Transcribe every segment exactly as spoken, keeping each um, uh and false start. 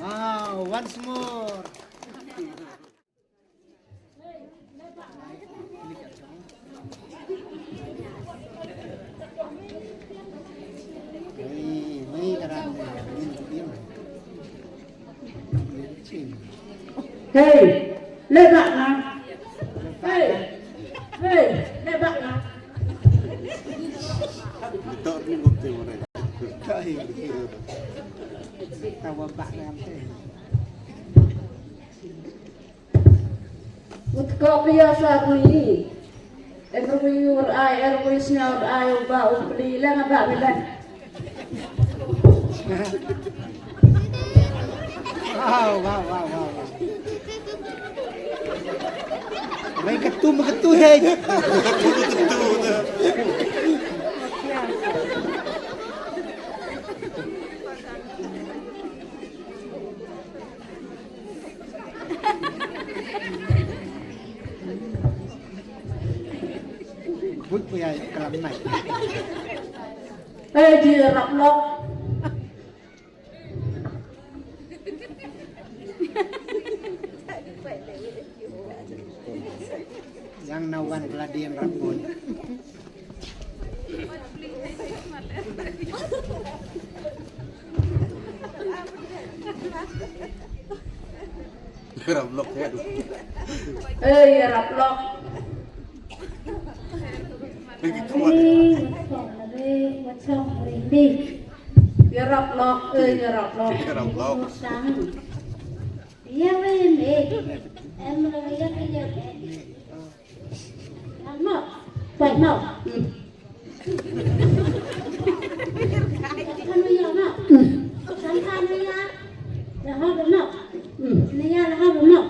Wow, once more. Hey, leh bak nga. Hey, hey, leh bak nga. Tawa bak nga. Ut ko pia sa bui. Em rui ur ai, em rui sñiaw ur ai, u ba u pli leng, ba mi leng. Wow, wow, wow, wow, wow. Rai ketu, ketu, hey. Bud pia kalam nai. Eh, ji rap lok. Yang na wan gladian rap bun. Rap lok ya. Eh, ya rap lok. Ring, ring, ring, ring. Ya rap lok, eh, ya rap lok. Ya rap lok. Sang. Ya, wei, wei. Em, ya, ya, ya. Mok, poi mok. Kan ya mok. Kan kan ya. Lah ha mok. Ni ya lah ha mok.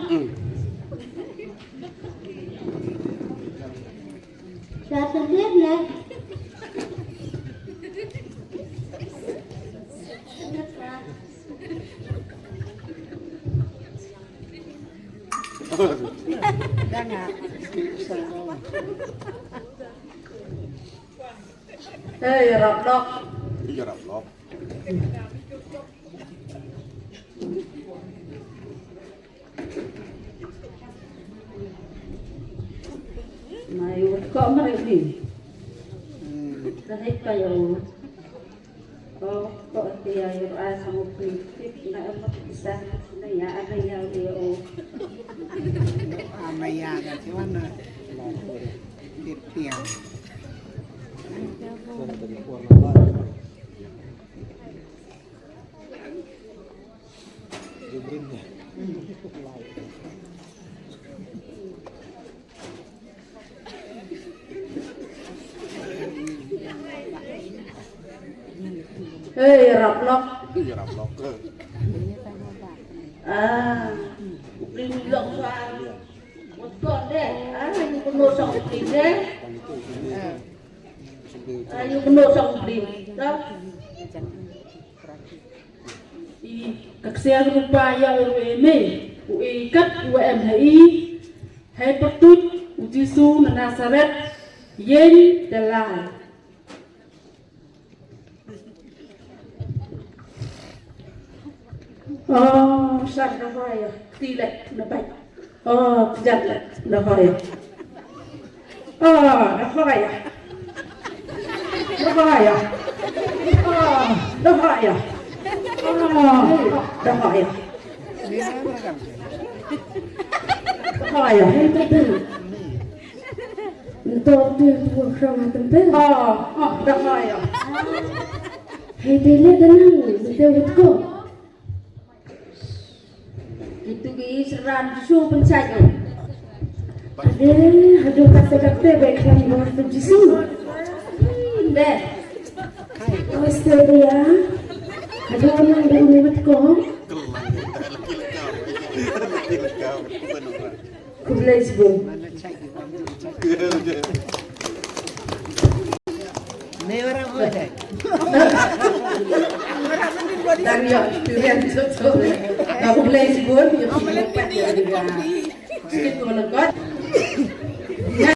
Dah sempit ni. Hey, rap lok. Iya, rap lok. Mai, ut ko mari ni. Ka hei ka yo. Ko, ko ti ya yo a sa mo pri tip na mo sa na ya a na ya yo. A na ya na ti wan na. Tip ya. Hei, rap lok. Iya, rap lok. Ah, u pli lok sa. Mut ko de. Ah, yu keno sa u pli de. Ah, yu keno sa u pli. Sa. I ka ksiar rupa ïa u ruh ïa me, u i kat u em ha i, hei pyrtuit u Jisu na Nasaret, Ïeng da lai. Oh, sar da hoi ïa. Kti leh na bai. Oh, kjat leh da hoi ïa. Oh, da hoi ïa. Da hoi ïa. Oh, da hoi ïa. Oh, da hoi ïa. Da hoi ïa. Nto tu tu khram ha tempe. Oh, oh, da hoi ïa. Hei dei le da nang, nte wut ko. Kitu ki sran Jisu pynchai ko. Ade, haduh kata kata baik kan bos tu Jisu. Deh. Awas tu dia. Haduh nang dei ni wut ko. Khublei shibun. Dang ïoh experience shuh shuh. Khublei shibun ïa phi pat ïa ka skit ko na kot.